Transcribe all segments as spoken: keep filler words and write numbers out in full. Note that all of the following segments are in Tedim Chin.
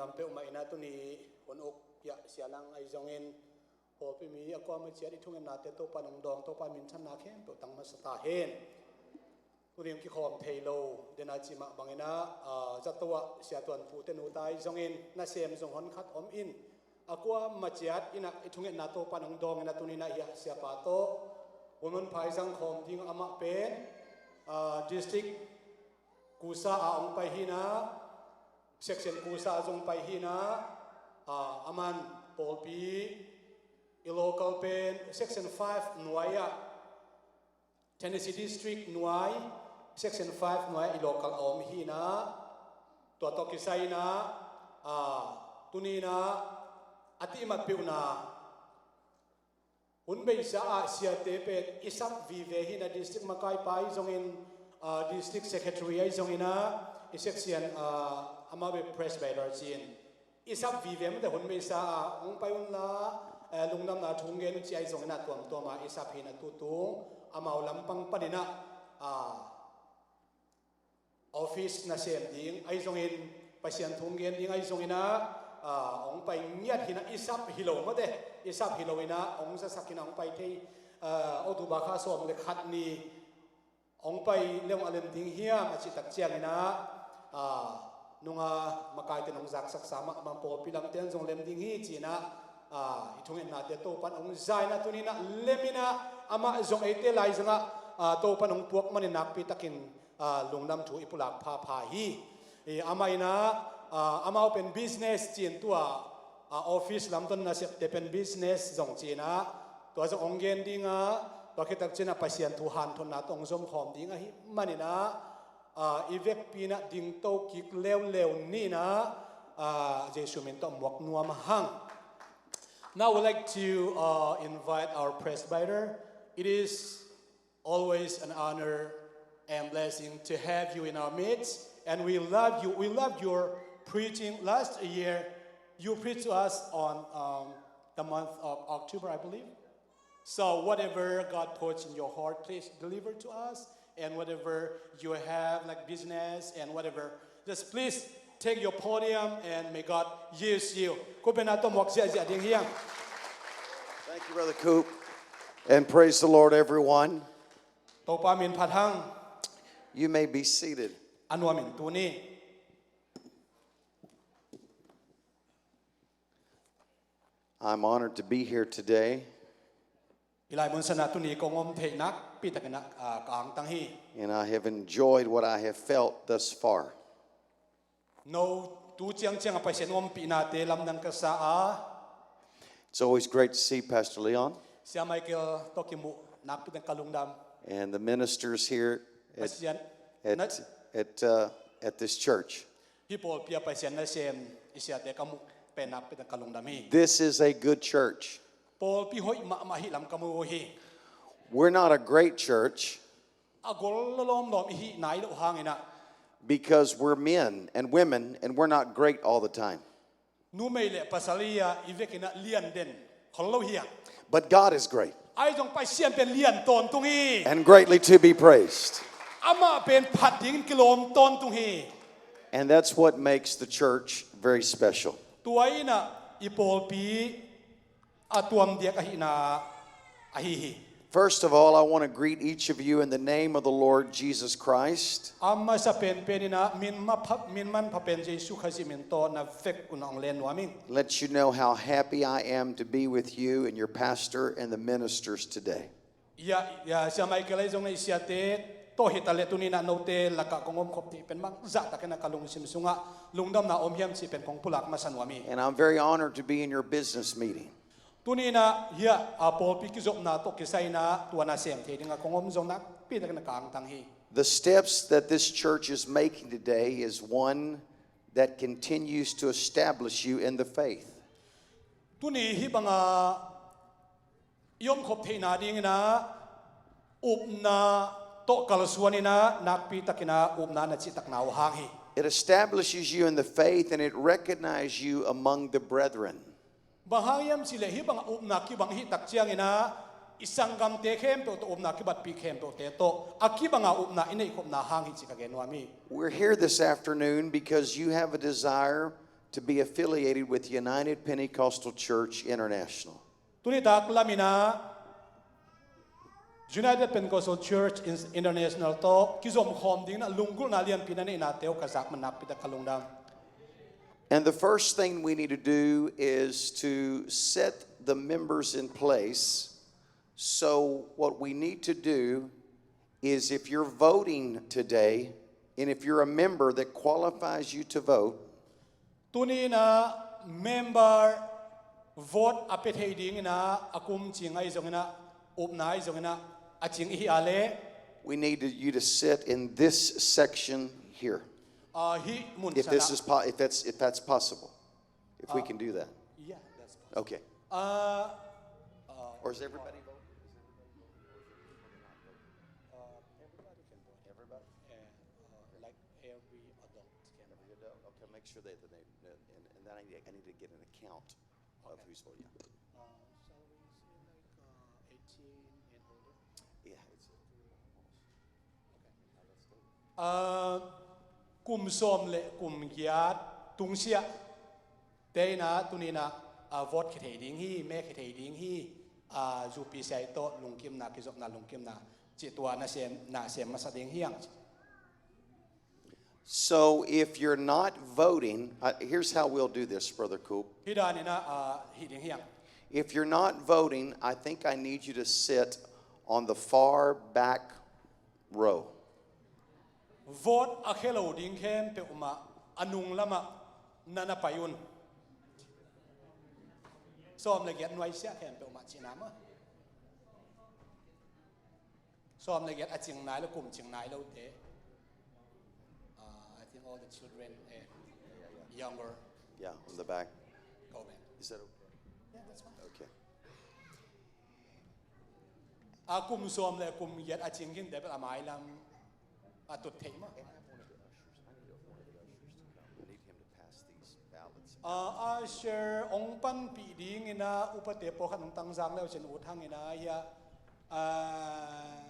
Tam peuhmah in a tuni hun uk piah sialang ahi zongin pawlpi mi a kuama ciat i thungetnate Topa nong dawng, Topa minthanna khempeuh tang masa ta hen. Tuni kikhawm thei lo dena cimah bangin a, ah, zato ah siatuan pute nuta ahi zongin nasem zong hon khat om in a kuama ciat in a i thungetna Topa nong dawng in a tuni in a hiah siapa tawh hun hon phaizang khawm ding amah pen, ah, district kusa a ong pai hi na, section kusa a zong pai hi na, ah, aman pawlpi i local pen section five nuai ah, Tennessee District nuai, section five nuai i local a om hi na, tua tawh kisai na, ah, tuni na a tihmat peuhna hun beisa ah siate pen i sap vive hi na, district makaipa ahi zongin, ah, district secretary ahi zongin a i section, ah, amau bek presbyter ci-in i sap vive mate hun beisa ah hong pai unla, eh, lungdamna thu hong gen un ci ahi zongin a tuamtuam a i sap hi na, tutung amau lampang panin a, ah, office nasem ding ahi zongin, Pasian thu hong gen ding ahi zongin a, ah, hong pai ngiat hi na, i sap hi lo mate, i sap hi lo in a hong zasak hi na hong pai thei, ah, October kha sawm le khat ni hong pai leng a lem ding hiam a cih tak ciangin a, ah, nunga makaite nong zaksaksa mah, amah pawlpi lamte in zong lem ding hi ci-in a, ah, i thungetnate Topan hong za in a tuni in a lem in a, amah zong eite laizang ah, ah, Topan hong puak manin nakpi takin, ah, lungdam thu i pulak phapha hi. I, amah in a, ah, amau pen business ci-in tua, ah, office lamton nasepte pen business zong ci-in a, tua zong hong gen ding a, tua khit tak ciangin a Pasian thu hanthotna tawh hong zom khawm ding ahih manin a, ah, i vekpi in a dingto kik leuleu ni in a, ah, Jesu min tawh muak nuam hang. Now I would like to, uh, invite our presbyter. It is always an honor and blessing to have you in our midst. And we love you. We loved your preaching last year. You preached to us on, um, the month of October, I believe. So whatever God puts in your heart, please deliver to us. And whatever you have, like business and whatever, just please take your podium and may God use you. Khut beng a tawh muak ziahziah ding hiam. Thank you, Brother Coop. And praise the Lord, everyone. Topa min phat hang. You may be seated. A nuam in tu ni. I'm honored to be here today. I laimun san ah tuni kong om theih nakpi takin ah, ah, ka angtang hi. And I have enjoyed what I have felt thus far. No tu ciangciang a Pasian ompihnate lamdang ka sa a. It's always great to see Pastor Leon. Sia Michael tawh kimuh nakpi takin ka lungdam. And the ministers here at, Pasian at, na- at, uh, at this church. Hih pawlpi ah Pasian nasem i siate ka muh pen nakpi takin ka lungdam hi. This is a good church. Pawlpi hoih mahmah hi lam ka mu uh hi. We're not a great church. A gol lawmlawm i hih nai loh hangin ah. Because we're men and women and we're not great all the time. Numei le pasal hi a, i vekin ah lian den khol lo hi a. But God is great. Ahi zong Pasian pen lian tawntung hi. And greatly to be praised. Amah pen phat dingin kilawm tawntung hi. And that's what makes the church very special. Tua in ah i pawlpi a tuamdiak ahihna ahi hi. First of all, I want to greet each of you in the name of the Lord Jesus Christ. A masa penpen in ah min ma pha, min manpha pen Jesu Khazih min tawh na vek un ah hong len nuam ing. Let you know how happy I am to be with you and your pastor and the ministers today. Ya, ya, Sia Michael ahi zong na i siate tawh hi ta leh tuni in ah note lakah kong om khop theih pen bangzah takin ah ka lungsim sungah lungdamna om hiam cih pen kong pulak masa nuam hi. And I'm very honored to be in your business meeting. Tuni in ah hiah, a, pawlpi kizopna tawh kisai in ah tua nasem thei dingah kong om zong nakpi takin ah ka angtang hi. The steps that this church is making today is one that continues to establish you in the faith. Tuni hih bangah i om khop theihna dingin ah upna tawh kalsuan in ah nakpi takin ah upna na cihtakna uh hang hi. It establishes you in the faith and it recognizes you among the brethren. Bang hang hiam cih leh hih bangah upna kibang i hih tak ciangin ah i sanggamte khempeuh tawh, upna kibatpih khempeuhte tawh a kibangah upna i neihkhopna hang hi cih ka gen nuam hi. We're here this afternoon because you have a desire to be affiliated with United Pentecostal Church International. Tuni tak lamin ah United Pentecostal Church International tawh kizomkhawm dingin ah lunggulhna lianpi na neihna teuh ka zak manakpi tak ka lungdam. And the first thing we need to do is to set the members in place. So what we need to do is, if you're voting today, and if you're a member that qualifies you to vote, tuni in ah member vote a pia thei dingin ah a kum cing ahi zongin ah, upna ahi zongin ah, a cing i hi a leh, we need to, you to sit in this section here. Ah, hih mun, if this is po- if that's, if that's possible, if we can do that. Yeah, that's possible. Okay. Ah, ah, or is everybody voting? Ah, everybody can vote. Everybody? Yeah, ah, like every adult can vote. Every adult? Okay, make sure they have the name, and, and then I need, I need to get an account of who's voting. Ah, so we say, like, ah, eighteen and older? Yeah, it's. Ah, kum sawm le kum giat tungsiah te in ah tuni in ah, ah, vote khia thei ding hi, me khia thei ding hi, ah, U P C I tawh lungkimna, kizopna lungkimna cih tua na sem, na sem masa ding hi hang. So if you're not voting, uh, here's how we'll do this, Brother Coop. Hih dan in ah, ah, hih ding hi hang. If you're not voting, I think I need you to sit on the far back row. Vote a khia lo ding khempeuh mah a nung lamah na na pai un. Sawm le giat nuaisiah khempeuh mah cihna mah. Sawm le giat a cing nai lo, kum cing nai lote. Uh, I think all the children and younger. Yeah, on the back. Go back. Is that okay? Yeah, that's fine. Okay. A kum sawm le kum giat a cing khinte bel a mailam a tut theih mah. I need him to pass these ballots. Ah, usher hong panpih dingin ah upate pawlkhat hong tangzang le uh cin ut hangin ah, hia, ah,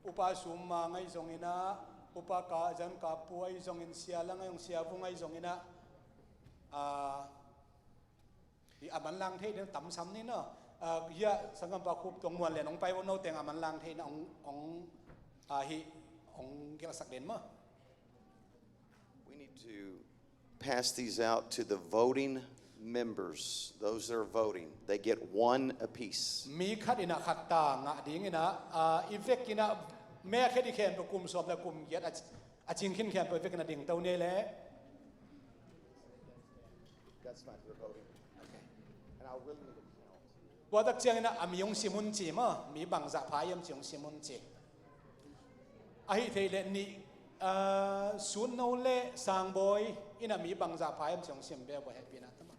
Upa Sum Mang ahi zongin ah, Upa Ka Zan Ka Pu ahi zongin, Sia Lang ahi zong, Sia Vung ahi zongin ah, ah, hih a manlang thei ding tam sam ni na. Ah, hia sanggampa Khup Tuang Muan Lian hong pai vo, no teng a manlang thei na hong, hong, ah, hih hong gelhsak den maw. We need to pass these out to the voting members, those that are voting. They get one apiece. Mi khat in ah khat ta ngah dingin ah, ah, i vekin ah me a khia ding khempeuh, kum sawm le kum giat a, a cing khin khempeuh i vekin ah dingto ni leh. That's fine, we're voting. Okay. And I'll really need a count. Tua tak ciangin ah a mi hong sim un ci maw, mi bangzah pha hiam ci hong sim un ci. Ahih theih leh nih, ah, Sutno le Sangbawi in ah mi bangzah pha hiam ci hong sim ve ua, hehpihna tawh maw.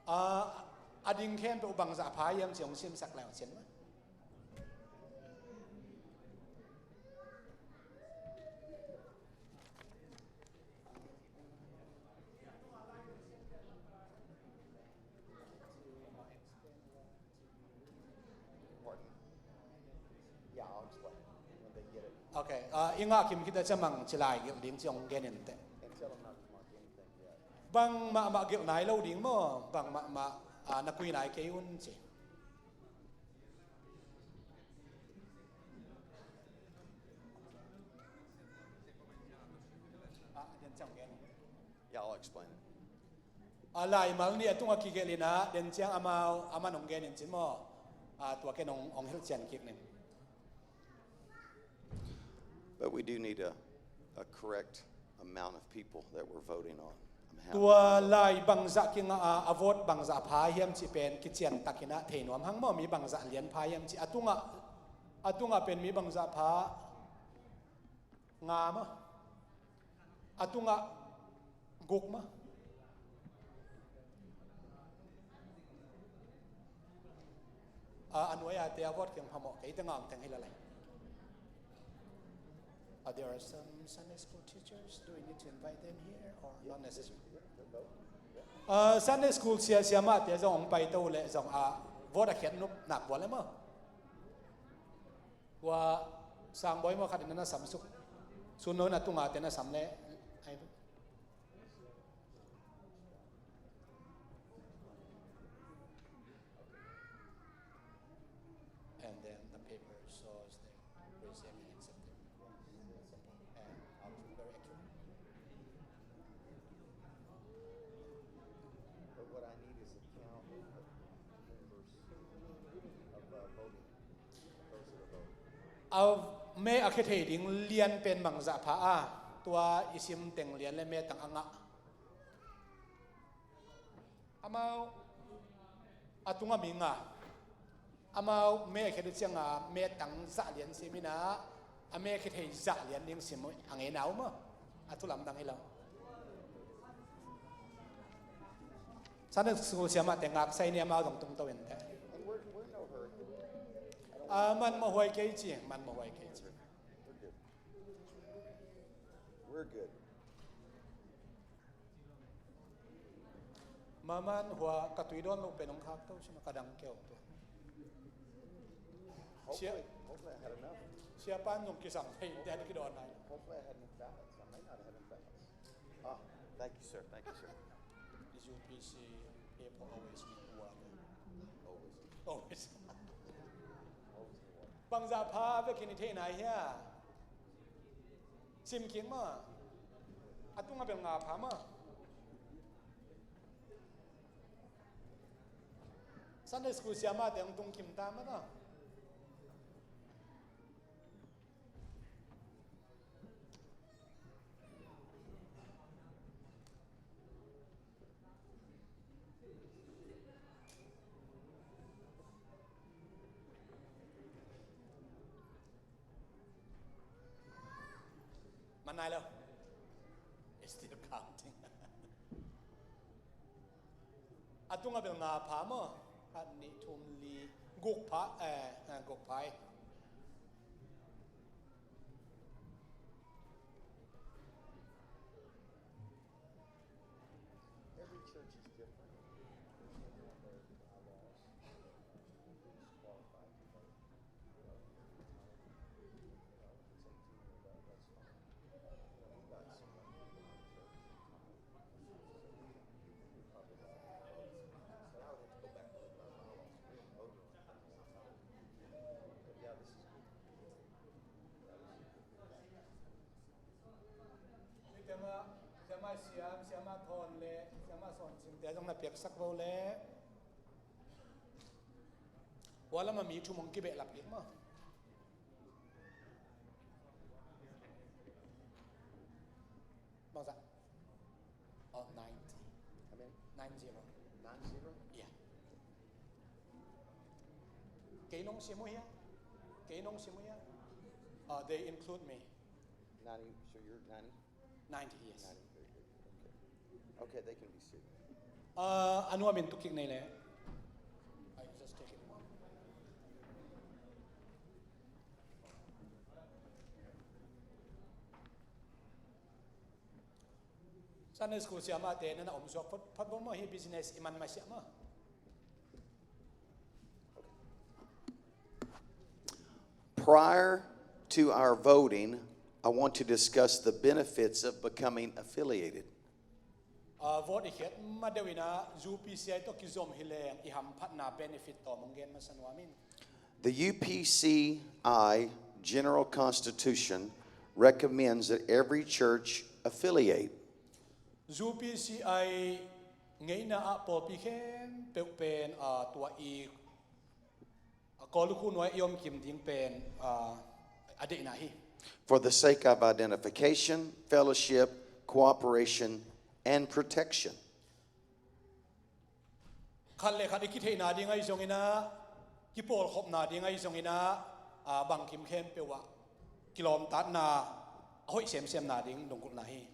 Ah, a ding khempeuh bangzah pha hiam ci hong simsak lai uh cin maw. Okay, ah, i ngah kim khit a ciang mang ci lai gilh ding ci hong gen in teh. Bang mahmah gilh nai lo ding maw, bang mahmah, ah, na kui nai kei un ci. Ah, den ciang gen. Yeah, I'll explain it. A laimal nih a tungah kigelh in ah, den ciang amau, aman hong gen in cin maw. Ah, tua ken hong, hong hilhcian kik ning. But we do need a, a correct amount of people that we're voting on. I'm happy. Tua lai bangzah kingah a, a vote bangzah pha hiam cih pen kician takin ah thei nuam hang maw, mi bangzah lian pha hiam cih. A tungah, a tungah pen mi bangzah pha nga maw. A tungah guk maw. Ah, a nuai-a te a vote kiang phamawh kei te ngam teng hi la lai. Ah, there are some Sunday school teachers. Do we need to invite them here or not necessary? Ah, Sunday school sia, siamahte zong hong paito leh zong, ah, vote a khiat nop nak bual e maw. Tua Sangbawi maw khat in na na samsuk. Sun lo in a tunga ten a sam le. Ai, and then the paper shows the presenting in September. And I'll be very accurate. But what I need is a count of members of, uh, voting. A me a khia thei ding lian pen bangzah pha a, tua i sim teng lian le me tang a ngah. Amau a tunga mi nga. Amau me a khia ding cianga me tang zah lian sim ina, a me a khia thei zah lian ding sim a ngei nau maw. A thu lamdang hi lo. Sunday school siamah te ngak sai ni amau zong tungto in te. A man mawhhuai kei ci, man mawhhuai kei ci. We're good. Maman hua ka tui dawn lo pen hong khak to, sima ka dang keu to. Sia, hopefully, hopefully I had enough. Sia pan zong kisang thei, te an kidawn nai. Hopefully I had enough ballots. I might not have enough ballots. Ah, thank you, sir. Thank you, sir. Is U P C paper always need water? Always. Always. Always need water. Bangzah pha vekin i theih nai hia? Sim kik maw. A tunga bel nga pha maw. Sunday school siamah te hong tung kim ta maw ta. Man nai lo. It's still counting. A tunga bel nga pha maw. Khat, nih, thum, li, guk pha, eh, eh, guk pha hi. Every church is different. There's different bylaws. Who's qualified to vote? Siamah, siamah siam, siamah thawn le siamah sawn cing te zong na piaksak bo le. Hua lamah mi thum hong kibehlap kik maw. Bangzah? Oh, ninety. How many? Nine zero. Nine zero? Yeah. Kei nong sim uh hia? Kei nong sim uh hia? Uh, they include me. Ninety, so you're ninety? Ninety, yes. Ninety, very good. Okay. Okay, they can be seated. Uh, a nuam in tuk kik nei le. I just take it. Sunday school siamah te na na om suak phot, phot bo maw, hi business i man masiah maw. Prior to our voting, I want to discuss the benefits of becoming affiliated. Ah, vote i khiat ma deuh in ah U P C I tawh kizom hi leng i hamphatna benefit tawm hong gen masa nuam in. The U P C I General Constitution recommends that every church affiliate. U P C I ngeina ah pawlpi khempeuh pen, ah, tua i, ah, Kawlukhu nuai i om kim ding pen, ah, a deihna hi. For the sake of identification, fellowship, cooperation, and protection. Khat le khat i kitheihna ding ahi zongin ah, kipawlkhopna ding ahi zongin ah, ah, bangkim khempeuh ah kilawmtatna a hoih semsemna ding lunggulhna hi.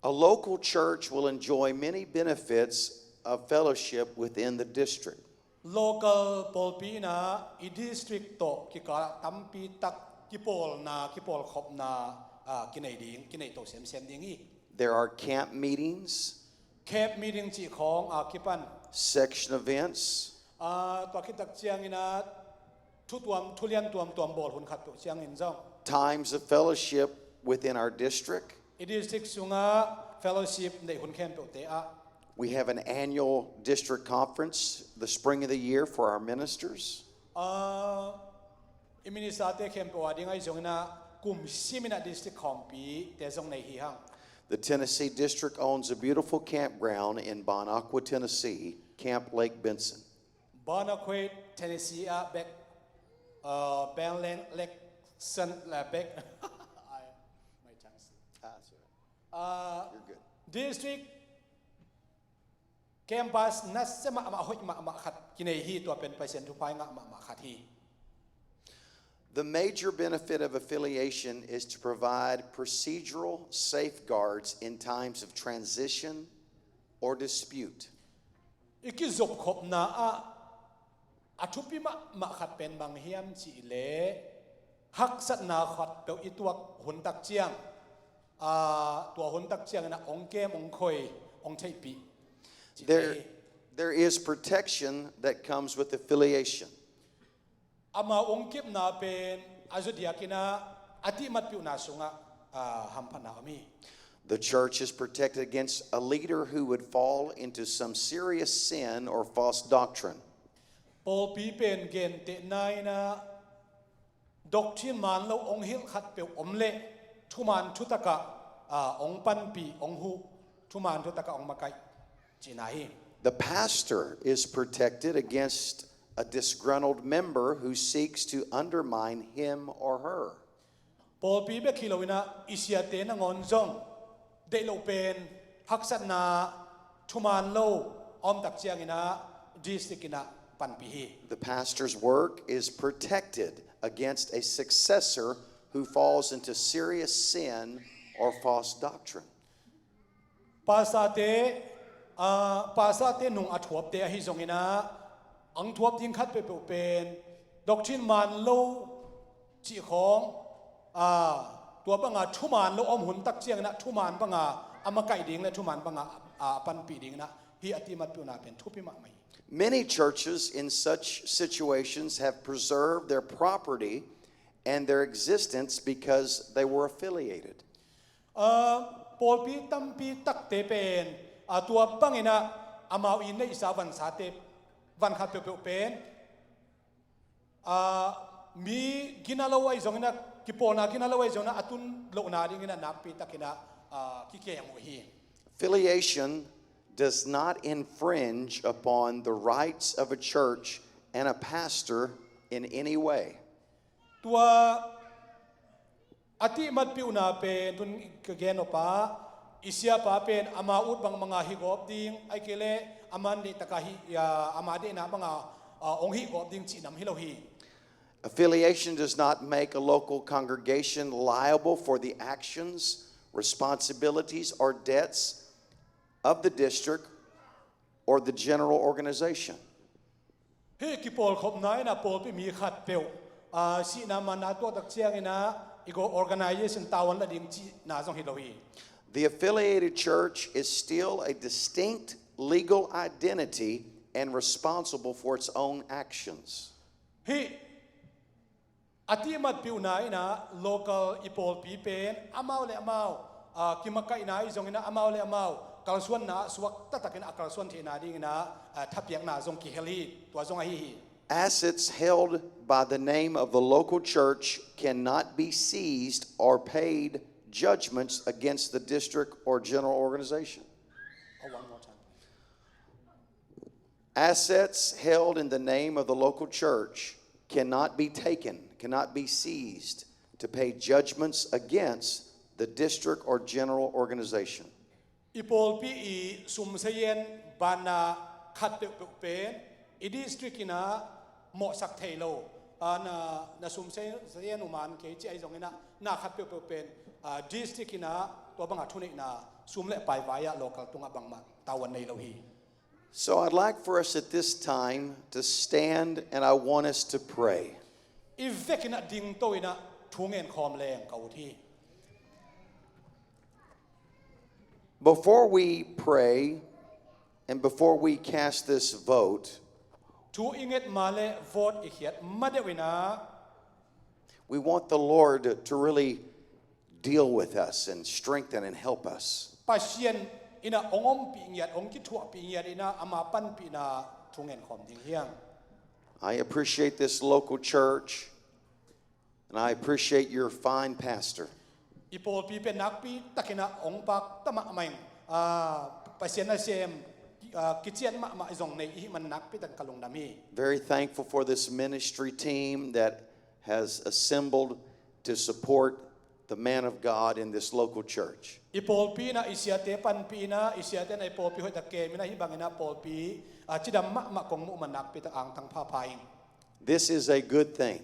A local church will enjoy many benefits of fellowship within the district. Local pawlpi in ah i district tawh kikal ah tampi tak kipawlna, kipawlkhopna, ah, kinei ding, kinei to semsem ding hi. There are camp meetings. Camp meeting cih khawng a kipan. Section events. Ah, tua khit tak ciangin ah thutuam, thulian tuamtuam bawl hun khat tuh ciangin zong. Times of fellowship within our district. I district sunga fellowship neih hun khempeuhte ah. We have an annual district conference the spring of the year for our ministers. Ah, i ministerte khempeuh a ding ahi zongin ah kum simin ah district khawmpite zong nei hi hang. The Tennessee district owns a beautiful campground in Bon Aqua, Tennessee, Camp Lake Benson. Bon Aqua, Tennessee ah bek, uh, Ben Leng Lek San la bek. Ai, my chance. Ah, sorry. Uh, You're good. District campus nasia mahmah, hoih mahmah khat kinei hi. Tua pen Pasian thupha i ngah mahmah khat hi. The major benefit of affiliation is to provide procedural safeguards in times of transition or dispute. I kizopkhopna ah a thupi mahmah khat pen bang hiam cih leh, haksatna khatpeuh i tuak hun tak ciang, ah, tua hun tak ciangin ah hong kem, hong khoi, hong theihpih cih There, hi. There is protection that comes with affiliation. Amau hong kepna pen a zua diakin ah a tihmatpihna sungah, ah, hamphatna om hi. The church is protected against a leader who would fall into some serious sin or false doctrine. Pawlpi pen gentehna in ah doctrine man lo hong hilh khatpeuh om leh thuman thutakah, ah, hong panpih, hong huh, thuman thutakah hong makaih cihna hi. The pastor is protected against a disgruntled member who seeks to undermine him or her. Pawlpi bek hi loin ah i siate nangawn zong deih loh pen haksatna thuman lo a om tak ciangin ah district in ah panpih hi. The pastor's work is protected against a successor who falls into serious sin or false doctrine. Pastorte, ah, pastorte nung a thuapte ahi zongin ah, ang thuap ding khat peuhpeuh pen doctrine man lo cih khawng, ah, tua banga thuman lo om hun tak ciangin ah thuman banga a makaih ding le thuman banga a panpih dingin ah hih a tihmatpihna pen thupi mahmah hi. Many churches in such situations have preserved their property and their existence because they were affiliated. Ah, pawlpi tampi takte pen, ah, tua bangin ah amau i neihsa vansate, van khat peuhpeuh pen, ah, mi gina lo ahi zongin ah, kipawlna gina lo ahi zongin ah a tun lohna dingin ah nakpi takin ah, ah, kikeng uh hi. Affiliation does not infringe upon the rights of a church and a pastor in any way. Tua a tihmatpihna pen tun ka gen nop a, i siapa pen ama ut bangbanga hih gawp ding, ahih kei leh ama deih taka hih, a, ama deihna banga, a, hong hih gawp ding cih nam hi lo hi. Affiliation does not make a local congregation liable for the actions, responsibilities, or debts of the district or the general organization. Hih kipawlkhopna in ah pawlpi mi khatpeuh, ah, sihna manna tuah tak ciangin ah i go organization tavuan la ding cihna zong hi lo hi. The affiliated church is still a distinct legal identity and responsible for its own actions. Hih a tihmatpihna in ah local i pawlpi pen amau le amau, ah, kimakaihna ahi zongin ah amau le amau kalsuanna ah suak taktakin a kalsuan theihna dingin ah, ah, thapiakna zong kihel hi. Tua zong ahi hi. Assets held by the name of the local church cannot be seized or paid judgments against the district or general organization. Oh, one more time. Assets held in the name of the local church cannot be taken, cannot be seized to pay judgments against the district or general organization. I pawlpi i sum sayen banna khat peuhpeuh pen i district in ah mawhsak thei lo. Ah, na, na sum sayen, sayen uh man kei ci ahi zongin ah na khat peuhpeuh pen, ah, district in ah tua banga thuneihna sum le pai vai ah local tungah bangmah tavuan nei lo hi. So I'd like for us at this time to stand, and I want us to pray. I vekin ah dingto in ah thu ngen khawm leng ka ut hi. Before we pray and before we cast this vote, thu i nget ma le vote i khiat ma deuh in ah, we want the Lord to really deal with us and strengthen and help us. Pasian in ah hong ompih ngiat, hong kithuahpih ngiat in ah ama panpihna thu ngen khawm ding hi hang. I appreciate this local church, and I appreciate your fine pastor. I pawlpi pen nakpi takin ah hong pakta mahmah ing, ah, Pasian nasem, ah, kician mahmah zong nei i hih man nakpi takin ka lungdam hi. Very thankful for this ministry team that has assembled to support the man of God in this local church. I pawlpi in ah i siate panpih in ah, i siate in ah i pawlpi hoihtak kem in ah, hih bangin ah pawlpi, ah, cidam mahmah kong muh man nakpi tak angtang phapha ing. This is a good thing.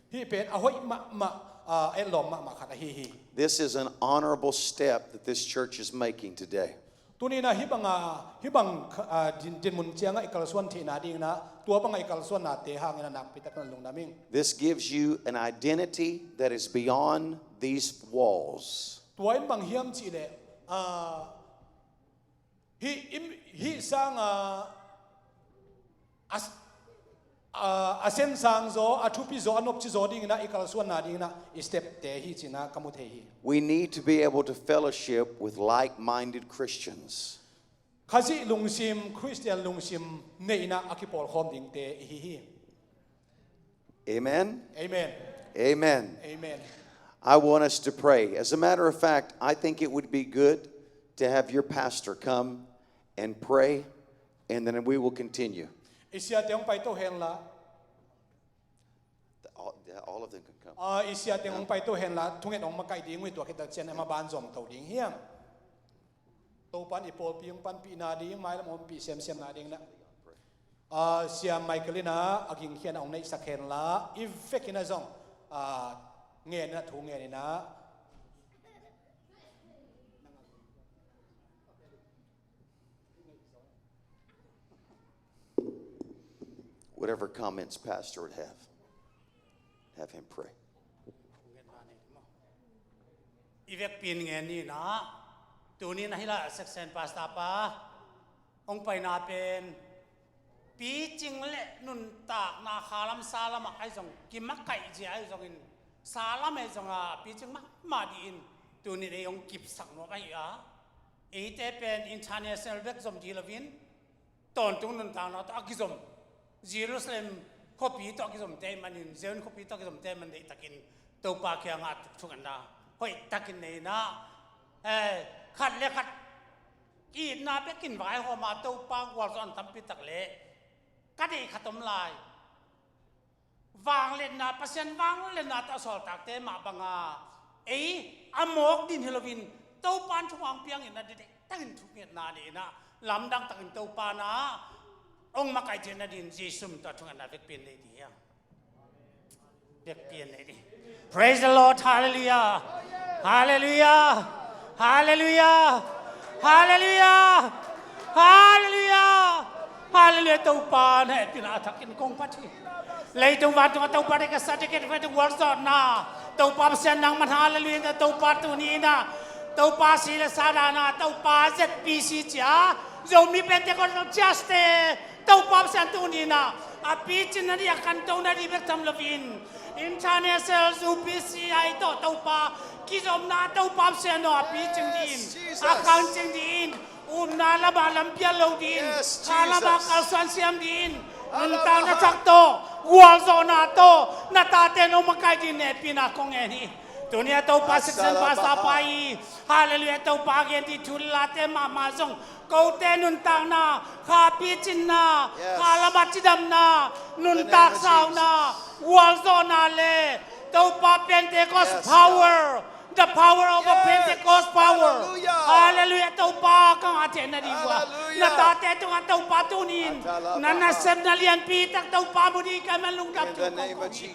Hih pen a hoih mahmah, ah, etlawm mahmah khat ahi hi. This is an honorable step that this church is making today. Tuni in ah hih banga, hih bang, ah, din, dinmun ciangah i kalsuan theihna dingin ah, tua banga i kalsuannate hangin ah nakpi takin lungdam ing. This gives you an identity that is beyond these walls. Tua in bang hiam cih leh, ah, hih, hih sanga a, a, a sensang zaw, a thupi zaw, a nopci zaw dingin ah i kalsuanna dingin ah i stepte hi cih in ah ka mu thei hi. We need to be able to fellowship with like-minded Christians. Khazih lungsim, Khristian lungsim nei in ah a kipawlkhawm dingte i hi hi. Amen? Amen. Amen. Amen. I want us to pray. As a matter of fact, I think it would be good to have your pastor come and pray, and then we will continue. I siate hong paito hen la. All, yeah, all of them can come. Ah, i siate hong paito hen la, thunget hong makaih ding uh hi, tua khit tak ciang a maban zom to ding hiam? Topa'n i pawlpi hong panpihna ding, mailam hong ompih semsemna ding in ah, ah, Sia Michael in ah a gingkhiatna hong neihsak hen la, i vekin ah zong, ah, ngen in ah, thu ngen in ah. Whatever comments Pastor would have, have him pray. I vekpi-in ngen ni in ah, tuni in ah hih lai-ah section pastor pa hong paina pen picing le nuntakna khalam salam ah ahi zong kimakaih zia ahi zongin, salam ahi zong a picing mahmah dih in tuni in ei hong kipsak nuam ahi a, eite pen international bek zom dih loin, tawntung nuntakna tawh a kizom, Jerusalem khuapi tawh a kizomte ahih manin, Zion khuapi tawh a kizomte ahih man deihtakin Topa kiangah thungetna hoihtakin nei in ah, eh, khat le khat itna bekin vaihawm a, Topa gualzawhna tampi tak le ka deih khat om lai. Vangliatna, Pasian vangliatna tawh a sawltakte mah banga ei a mawk ding hi loin, Topa'n thu hong piangin a deihtakin thungetna nei in ah, lamdang takin Topa'n ah hong makaih theihna dingin Jesu min tawh thungetna vekpi-in nei dih hiam? Vekpi-in nei dih. Praise the Lord. Hallelujah. Hallelujah. Hallelujah. Hallelujah. Hallelujah. Hallelujah. Topa na hehpihna a thakin kong phat hi. Leitung vantung a Topa deih ka sa, deih ka sa, gualzawhna Topa Pasian nangman, hallelujah. Topa tuni in ah, Topa si le sa dahna, Topa Z P C cia, Zomi Pentecostal Church te, Topa Pasian tuni in ah a picin nading, a kanto nading bek tham loin, international U P C I tawh Topa kizomna Topa Pasian aw a picing dingin, a khangcing dingin, upna lamah lampial lo dingin, kha lamah kalsuan siam dingin, nuntakna thak tawh, gualzawhna tawh na tate in hong makaih dingin hehpihna kong ngen hi. Tuni a Topa section pastor pa hi. Hallelujah. Topa gen ding thu le late mahmah zong, kote nuntakna, kha picinna, kha lamah cidamna, nuntak sauna, gualzawhna le Topa Pentecost power, the power of a Pentecost power. Hallelujah. Topa ka ngah theihna ding uh a, na tate tungah Topa tuni in na nasepna lianpi tak Topa mu ding ka hih man lungdam thu kong ko hi.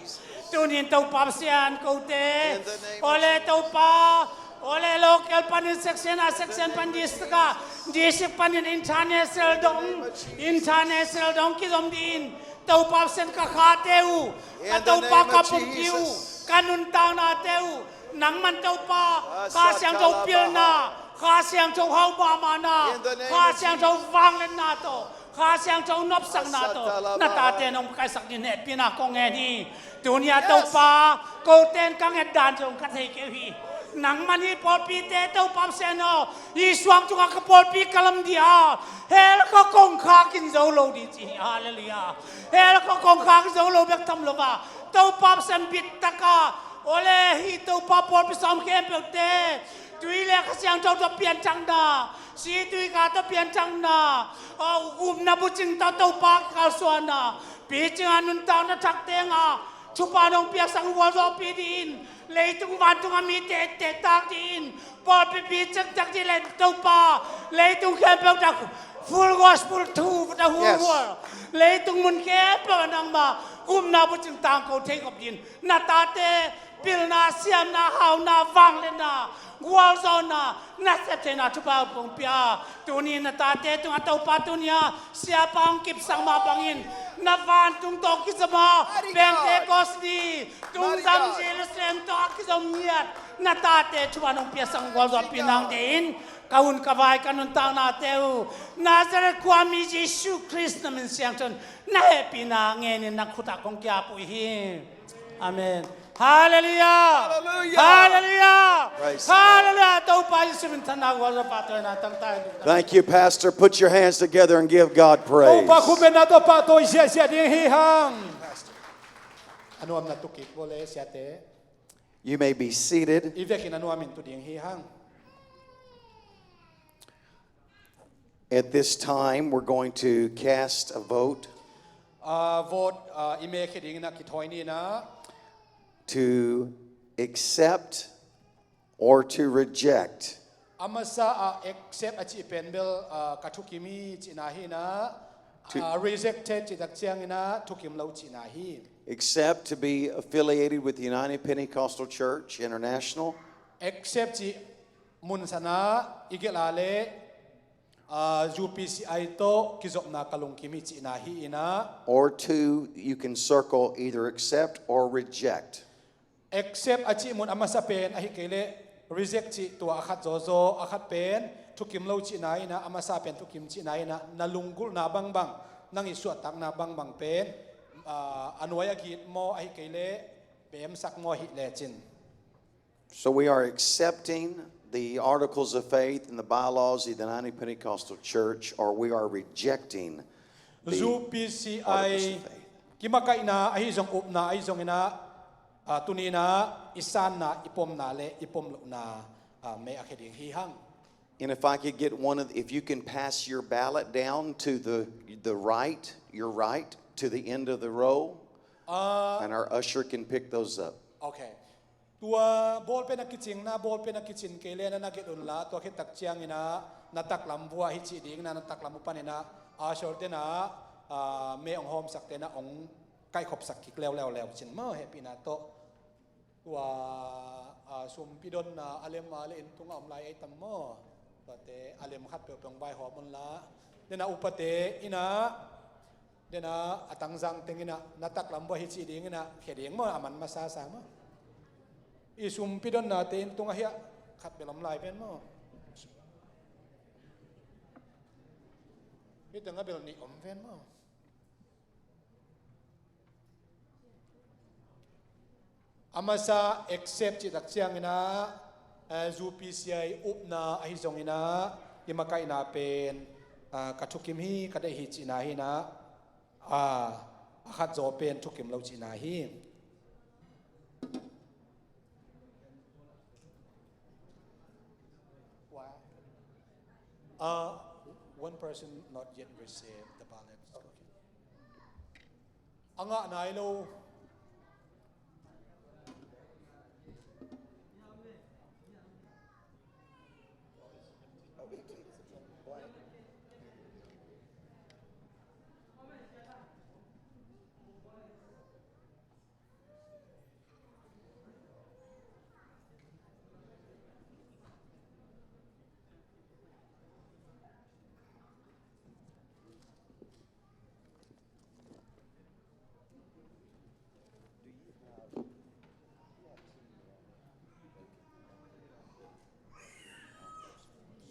Tuni in Topa Pasian, kote, ole Topa, ole local panin section a, section pan district a, district panin international dong, international dong kizom dingin, Topa Pasian ka khate uh, ka Topa ka pumpi uh, ka nuntaknate uh, nangman Topa, Kha Siangtho pilna, Kha Siangtho hau mahmahna, Kha Siangtho vangliatna tawh, Kha Siangtho nopsakna tawh na tate in hong kaisak dingin hehpihna kong ngen hi. Tuni a Topa, kote in ka nget dan zong ka thei kei uh hi. Nangman hih pawlpite Topa Pasian aw, hih suang tungah ka pawlpi ka lam dih a, hell khuakong khak in zo lo dih ci hi. Halleluiah. Hell khuakong khak zo lo bek tham lo a, Topa Pasian bittakin, awle hih Topa pawlpi sawm khempeuhte tui le Kha Siangtho tawh pianthakna, si tui ka tawh pianthakna, aw, upna bucing tawh Topa kikalsuanna, picing a nuntakna thak teng a thupha nong piaksak gualzawhpih dih in, leitung vantung a mite etteh tak dih in, pawlpi picing tak dih le Topa, leitung khempeuh tak Full Gospel to the whole world. Leitung mun khempeuh ah nangma upna bucing tangko thei khop dih in, na tate pilna, siamna, hauna, vangliatna, gualzawhna, nasep theihna thupha kong pia. Tuni na tate tungah Topa tuni a siapa hong kipsak mah bangin, na vantung tawh kizom a, Pentecost ni tungzang Jerusalem tawh a kizom ngiat na tate thupha nong piaksak gualzawhpih nang dih in, ka hun ka vai ka nuntaknate uh Nazareth khuami Jesu Khrist na min siangtho in na hehpihna ngenin na khut ah kong kiap uh hi. Amen. Halleluiah. Halleluiah. Halleluiah. Praise the Lord. Halleluiah. Topa Jesu min thanna gualzawhpa tawh ina tangta in. Thank you, Pastor. Put your hands together and give God praise. Topa khut beng na, Topa tawh i siasia ding hi hang. A nuamna tukik vua le siate. You may be seated. I vekin a nuamin tu ding hi hang. At this time, we're going to cast a vote. Ah, vote, ah, i me khia dingin a kithawi ni na. To accept or to reject. A masa ah accept a cih pen bel, ah, ka thukim hi cihna hi na. To- Ah, rejected cih tak ciangin a thukim lo cihna hi. Accept to be affiliated with the United Pentecostal Church International. Accept cih mun san a i gelh a le, ah, U P C I tawh kizopna ka lungkim hi cihna hi in a. Or two, you can circle either accept or reject. Accept a cih mun a masa pen, ahih kei leh reject cih tua a khat zawzaw, a khat pen thukim lo cihna in a, a masa pen thukim cihna in a, na lunggulhna bangbang, nang i suahtakna bangbang pen, ah, a nuai a git maw, ahih kei leh bemsak maw ahih lecin. So we are accepting the articles of faith and the bylaws of the United Pentecostal Church, or we are rejecting the articles of faith. U P C I kimakaihna ahi zong, upna ahi zongin a, ah, tuni in a i sanna, i pomna le i pom lohna, ah, me a khia ding hi hang. And if I could get one of, if you can pass your ballot down to the, the right, your right, to the end of the row, ah, and our usher can pick those up. Okay. Tua bawlpen a kicing na, bawlpen a kicin kei le na na gelh unla, tua khit tak ciangin a na taklam vua hi cih dingin a, na taklam uh panin a, ah, usher ten a, ah, me hong hawmsak ten a hong kaihkhopsak kik leuleu leu cin maw, hehpihna tawh. Tua, ah, sumpi donna a lem a le inn tungah om lai ei tam maw? Tuate a lem khat peuhpeuh hong vaihawm unla. Dena upate in a, dena a tangzang teng in a, na taklam vua hi cih dingin a khia ding maw, a man masa sa maw? I sumpi donnate inn tungah hiah khat bel om lai ven maw? Hih tengah bel nih om ven maw? A masa accept cih tak ciangin a, eh, U P C I upna ahi zongin a, i makaihna pen, ah, ka thukim hi, ka deih hi cihna hi na, ah, a khat zaw pen thukim lo cihna hi. Why? Uh, one person not yet received the ballot. Okay. A ngah nai lo.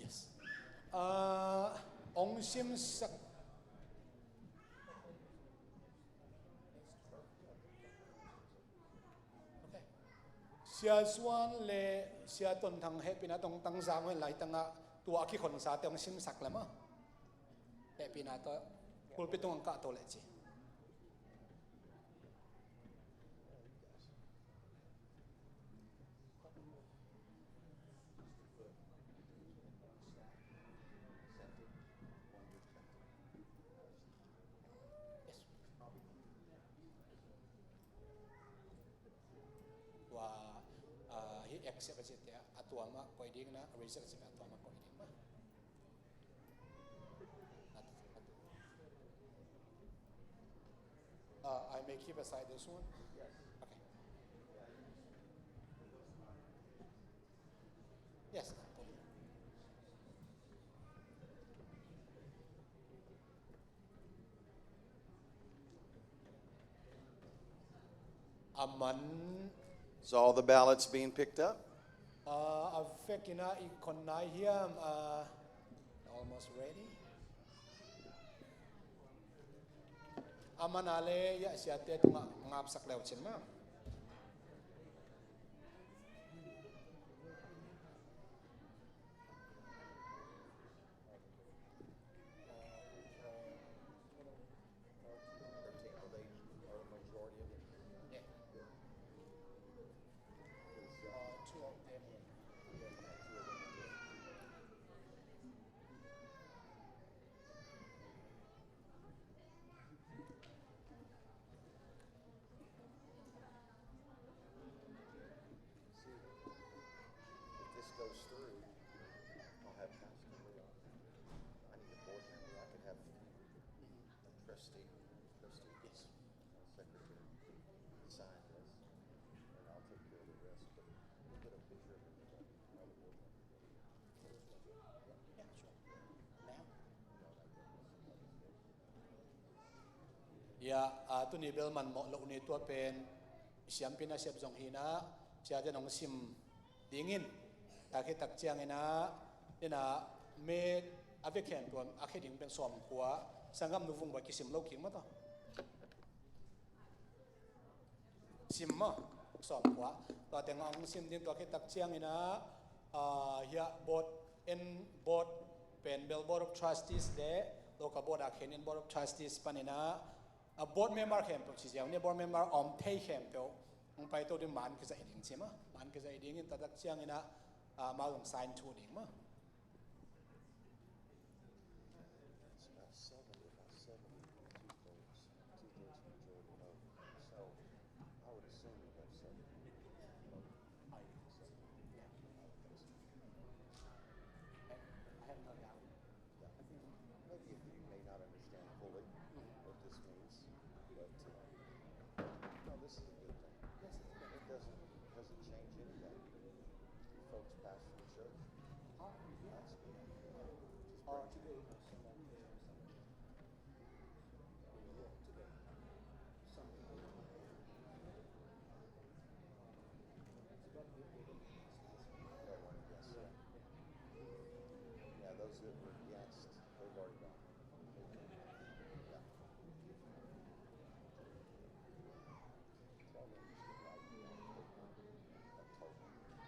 Yes. Uh, ong simsak. Okay. Suan le Sia Ton Thang hehpihna tawh tangzang hen lai tangah tua a kikhonsa te hong simsak le maw. Hehpihna tawh pulpit tungah kah to le ci. Tua, ah, hih accept a cihte a tua mah koih ding na, reject a cihte a tua mah koih ding mah. Uh, I may keep aside this one. Okay. Yes. A man. So all the ballots being picked up? Uh, a vekin ah i khon nai hiam, uh, almost ready. A man a le, ya, siate tungah ngapsak leu cin maw. Thirteen, are they, are the majority of it? Yeah. Uh, two of them. Yeah, two of them. See, if this goes through, I'll have constantly on. I need a board member. I could have a trustee, trustee, yes, secretary, sign this, and I'll take care of the rest. But we'll get a picture of everybody. All the board members. Yeah, sure. Now? Ya, a, tuni bel man mawh loh ni, tua pen siampi nasep zong hi na, siate nong sim dingin, tak hi tak ciangin ah, ina, me a vek hen tua a khe ding pen sawmkua, sanggam nu Vung Boih kisim lo kik maw tua. Sim maw, sawmkua. Tua teng hong sim ding, tua khit tak ciangin ah, ah, hiah board, en board pen bel Board of Trustees le, local board a khen in Board of Trustees panin ah, a board member khempeuh ci ziau ni, board member om thei khempeuh hong paito ding, man kizaih ding ci maw. Man kizaih dingin tua tak ciangin ah, ah, amau zong sign thu ding maw. It's about seventy, about seventy, two thirds, two thirds majority vote. So I would assume you have seventy. I, I have no doubt. Yeah. Maybe you may not understand fully what this means, but, uh, no, this is a good thing. Yes, it's good. It doesn't, doesn't change anything. Folks pass from church. Oh, yeah. That's good. Just pray. Today, someone, today. Something. Yeah, those that were against, they've already gone. Yeah. It's all interesting, like, you know, I'm for against.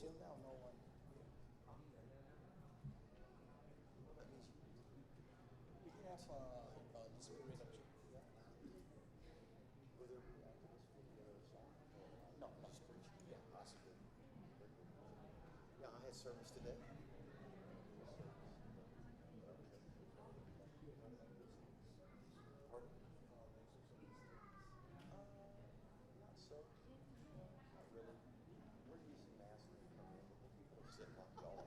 Till now, no one. We have, uh, uh, this period of. Will there be activists for the other song? No, no. Yeah, possibly. Yeah, I had service today. Pardon? Uh, not so. Not really. We're using masks when we come in, but people are sitting on the.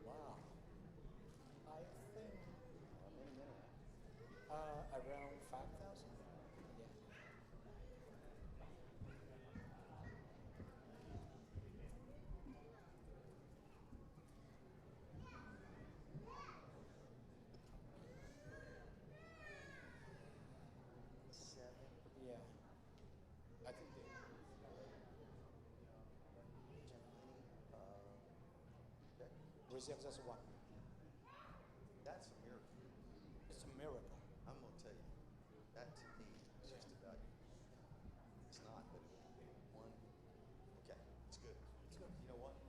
Wow. I think, uh, around five thousand. Yeah. Yeah. I think they, uh, reject just one. That's a miracle. It's a miracle. I'm gonna tell you, that to me is just about, it's not, but one, okay, it's good. It's good. You know what?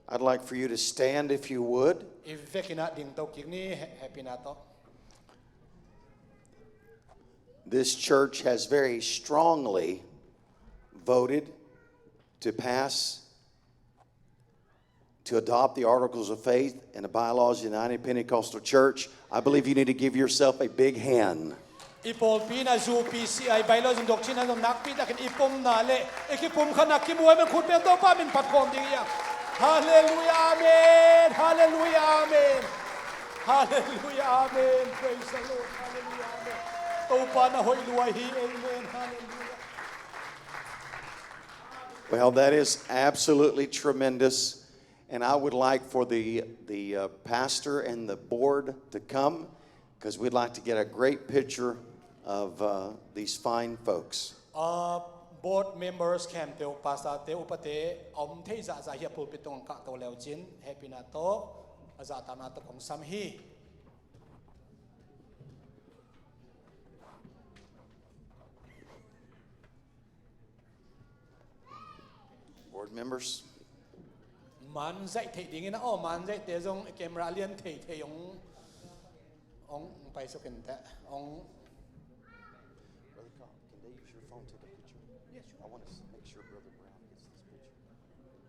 I'd like for you to stand if you would. I vekin ah dingto kik ni, he-, hehpihna tawh. This church has very strongly voted to pass, to adopt the Articles of Faith and the bylaws of the United Pentecostal Church. I believe you need to give yourself a big hand. I pawlpi in ah U P C I bylaws and doctrine ah zong nakpi takin i pomna le i kipumkhatna kimu ahih manin khut beng Topa min phat khawm ding hi hang. Halleluiah, amen. Halleluiah, amen. Halleluiah, amen. Praise the Lord. Halleluiah, amen. Topa na hoih lua hi. Amen. Halleluiah. Well, that is absolutely tremendous. And I would like for the, the, uh, pastor and the board to come, 'cause we'd like to get a great picture of, uh, these fine folks. Uh, board members khempeuh, pastor te, upate a om thei zahzah hi a, pulpit tungah kah to le uh cin, hehpihna tawh a zahtakna tawh kong sam hi. Board members. Man zaih theih dingin a, aw, man zaihte zong camera lian thei thei hong, hong paisuk inteh. Hong. Brother Carl, can they use your phone to take a picture? Yeah, sure. I wanna s-, make sure Brother Brown gets this picture.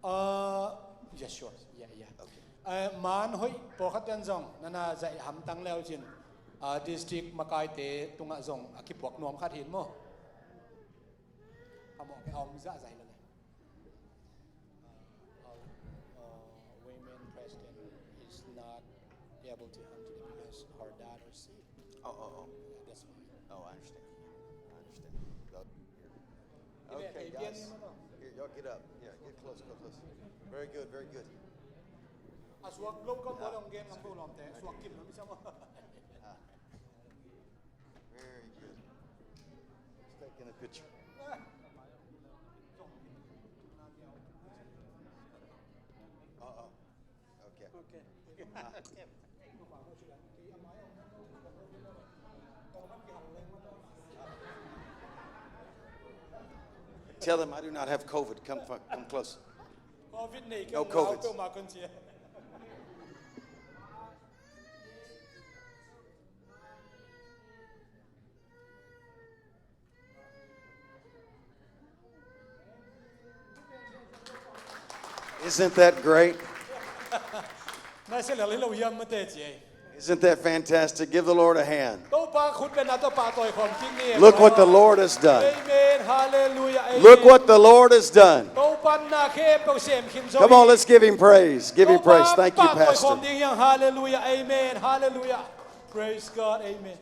Uh, yeah, sure. Yeah, yeah. Okay. Uh, man hoih pawlkhat ten zong nana zaih hamtang le uh cin, uh, district makaite tungah zong a kipuak nuam khat hi in maw. A mawh kei a om zahzah hi lo le. Uh, our, uh, women president is not able to come today because her daughter sick. Oh, oh, oh. Yeah, that's why. Oh, I understand. I understand. That, here. Okay, guys. Here, y'all get up. Yeah, get close, close, close. Very good, very good. A suak lo ka bual ong gen ngam ko lawmte. Suak kim lo mi sam. Ah. Very good. Let's take in a picture. Uh-oh. Okay. Okay. Ah. Tell them I do not have COVID. Come, fu-, come close. COVID nei. No COVID. Isn't that great? Isn't that fantastic? Give the Lord a hand. Topa khut bengna tawh pahtawi khawm kik ni. Look what the Lord has done. Amen. Hallelujah. Amen. Look what the Lord has done. Topa in na khempeuh sem khin zo hi. Come on, let's give him praise. Give him praise. Thank you, Pastor. Topa pahtawi khawm ding hi hang. Hallelujah. Amen. Hallelujah. Praise God. Amen.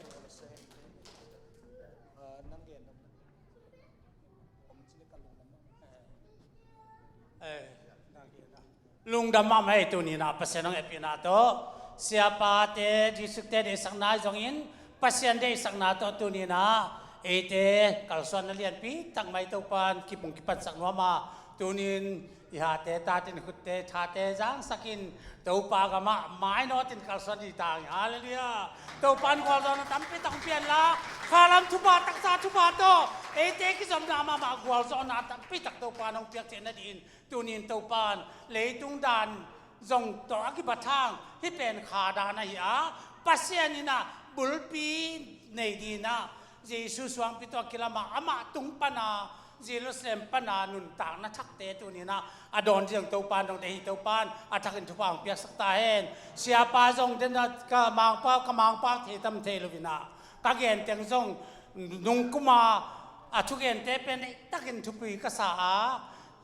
Lungdam mahmah ei, tuni-in ah Pasian hong hehpihna tawh siapate, districtte deihsakna ahi zongin Pasian deihsakna tawh tuni-in ah eite kalsuanna lianpi tak mah i Topa in kipung kipatsak nuam a, tuni-in i hate tatin, khutte thate zangsakin Topa gamah mainawtin kalsuan ding hi ta hang. Halleluiah. Topa in gualzawhna tampi tak hong pia inla, khalam thupha, taksa thupha tawh eite kizopna mahmah gualzawhna tampi tak Topa in hong piak theih nadingin tuni-in Topa in leitung dan zong tawh a kibat hang hih pen kha dan ahi a, Pasian in ah bulpi nei dingin ah Jesu suangpi tawh a kilam a, amah tung pana Jerusalem pana nuntakna thakte tuni-in ah a dawn ding Topa in dong deih hi. Topa in a thakin thupha hong piaksak ta hen. Siapa zong den ah ka mangpa, ka mangpa thei tam thei lo-in ah Ka genteng zong nungkuma a thugente pen deihtakin thupui ka sa a,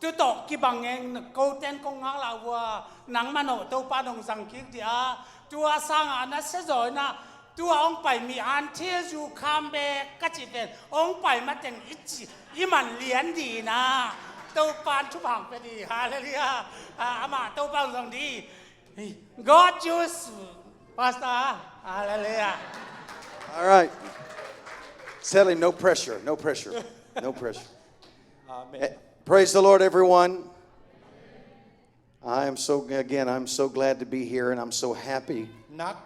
tu tawh kibang eng, koten kong ngak lah uh a, nang manawh Topa nong zang kik dih a, tua sangah na sia zaw inah, tua hong pai mi until you come back ka cih pen hong pai mateng i ci, i man lian dih inah, Topa in thupha hong pia dih. Halleluiah. Ah, amah Topa hong zang dih. God use Pastor. Hallelujah. All right. Tell him no pressure, no pressure, no pressure. Amen. Eh, Praise the Lord, everyone. I am so, again, I'm so glad to be here and I'm so happy. Nak